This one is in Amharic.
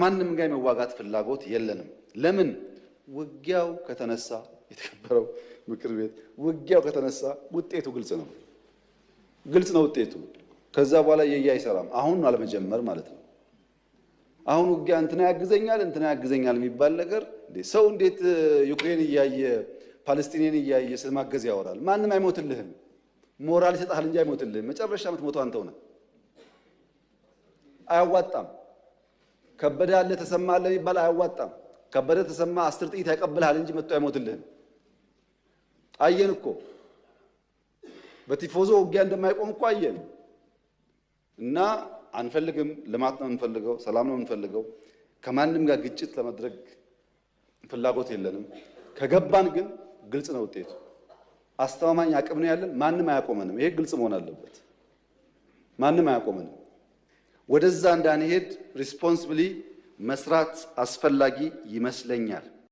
ከማንም ጋር የመዋጋት ፍላጎት የለንም። ለምን? ውጊያው ከተነሳ፣ የተከበረው ምክር ቤት፣ ውጊያው ከተነሳ ውጤቱ ግልጽ ነው። ግልጽ ነው ውጤቱ። ከዛ በኋላ የየ አይሰራም። አሁን አለመጀመር ማለት ነው። አሁን ውጊያ እንትና ያግዘኛል፣ እንትና ያግዘኛል የሚባል ነገር፣ ሰው እንዴት ዩክሬን እያየ፣ ፓለስቲኔን እያየ ስለማገዝ ያወራል? ማንም አይሞትልህም። ሞራል ይሰጥሃል እንጂ አይሞትልህም። መጨረሻ የምትሞተው አንተው ነህ። አያዋጣም። ከበደ አለ፣ ተሰማ አለ የሚባል አያዋጣም። ከበደ ተሰማ 10 ጥይት ያቀብልሃል እንጂ መጥቶ አይሞትልህም። አየን እኮ፣ በቲፎዞ ውጊያ እንደማይቆም እኮ አየን። እና አንፈልግም። ልማት ነው የምንፈልገው፣ ሰላም ነው የምንፈልገው። ከማንም ጋር ግጭት ለማድረግ ፍላጎት የለንም። ከገባን ግን ግልጽ ነው ውጤቱ። አስተማማኝ አቅም ነው ያለን። ማንም አያቆመንም። ይሄ ግልጽ መሆን አለበት። ማንም አያቆመንም። ወደዛ እንዳንሄድ responsibly መስራት አስፈላጊ ይመስለኛል።